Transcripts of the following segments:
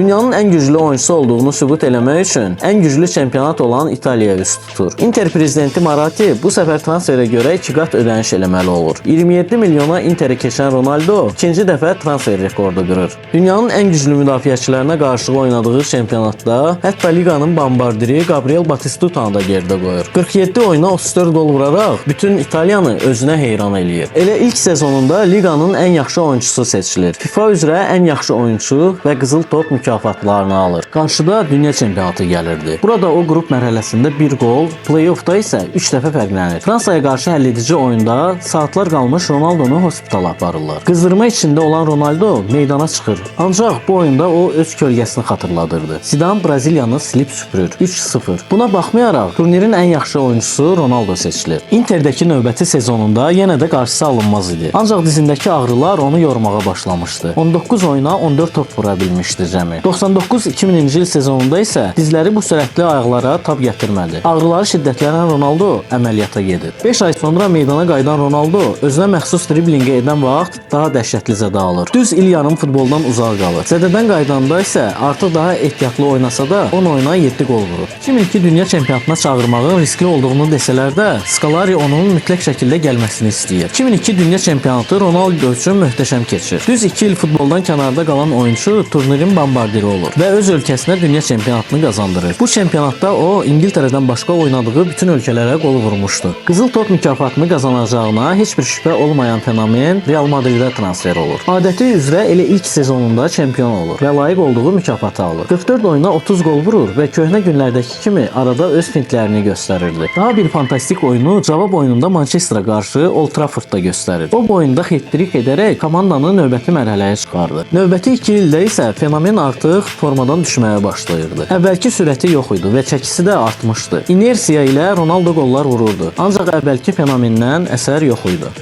Dünyanın ən güclü oyunçusu olduğunu sübut eləmək üçün ən güclü çempionat olan İtaliyaya üz tutur. Inter prezidenti Moratti bu səfər transferə görə 2 qat ödəniş eləməli olur. 27 milyona Interə keçən Ronaldo ikinci dəfə transfer rekordu qırır. Dünyanın ən güclü müdafiəçilərinə qarşı oynadığı çempionatda hətta liqanın bombardiri Gabriel Batistutanı da geridə qoyur. 47 oyuna 34 qol vuraraq bütün İtaliyanı özünə heyran eləyir. Elə ilk sezonunda liqanın ən yaxşı oyunçusu seçilir. FIFA üzrə ən yaxşı oyunçu və qızıl top mükafatlarını alır. Qarşıda dünya çempionatı gəlirdi. Burada o qrup mərhələsində bir qol, play-offda isə 3 dəfə fərqlənir. Fransaya qarşı həlledici oyunda saatlar qalmış Ronaldonu hospitala aparırlar. Qızdırma içində olan Ronaldo meydana çıxır. Ancaq bu oyunda o öz kölgəsini xatırladırdı. Zidane Braziliyanı silib süpürür. 3-0. Buna baxmayaraq turnirin ən yaxşı oyunçusu Ronaldo seçilir. Interdəki növbəti sezonunda yenə də qarşısı alınmaz idi. Ancaq dizindəki ağrılar onu yormağa başlamışdı. 19 oyuna 14 top vura bilmişdi cəmi. 99-2000-ci il sezonunda isə dizləri bu sürətli ayaqlara tab gətirmədi. Ağrıları şiddətlənən Ronaldo əməliyyata gedir. 5 ay sonra meydana qayıdan Ronaldo özünə məxsus driblinqi edən vaxt daha dəhşətli zədə alır. Düz il yarım futboldan uzaq qalır. Zədədən qayıdanda isə artıq daha ehtiyatlı oynasa da 10 oyuna 7 qol vurur. 2002 dünya çempionatına çağırmağın riskli olduğunu desələr də, Scolari onun mütləq şəkildə gəlməsini istəyir. 2002 dünya çempionatı Ronaldo üçün möhtəşəm keçir. Düz 2 il futboldan kənarda qalan oyunçu turnirin bombardiri olur və öz ölkəsinə dünya çempionatını qazandırır. Bu çempionatda o İngiltərədən başqa oynadığı bütün ölkələrə qol vurmuşdu. Qızıl top mükafatını qazanacağına heç bir şübhə olmayan fenomen Real Madridə transfer olur. Adəti üzrə elə ilk sezonunda çempion olur və layiq olduğu mükafatı alır. 44 oyuna 30 qol vurur və köhnə günlərdəki kimi arada öz fintlərini göstərirdi. Daha bir fantastik oyunu cavab oyununda Manchester'a qarşı Old Traffordda göstərir. O bu oyunda hat-trick edərək komandanı növbəti mərhələyə çıxardı. Növbəti 2 ildə isə fenomen artıq formadan düşməyə başlayırdı. Əvvəlki sürəti yox idi və çəkisi də artmışdı. İnersiya ilə Ronaldo qollar vururdu. Ancaq əvvəlki fenomenden əsər yox idi.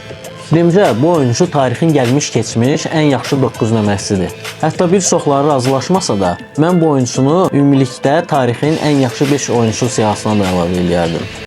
Fikrimcə, bu oyunçu tarixin gəlmiş keçmiş ən yaxşı 9 nömrəsidir. Hətta bir çoxları razılaşmasa da, mən bu oyunçunu ümumilikdə tarixin ən yaxşı 5 oyunçu siyahısına da əlavə eləyərdim.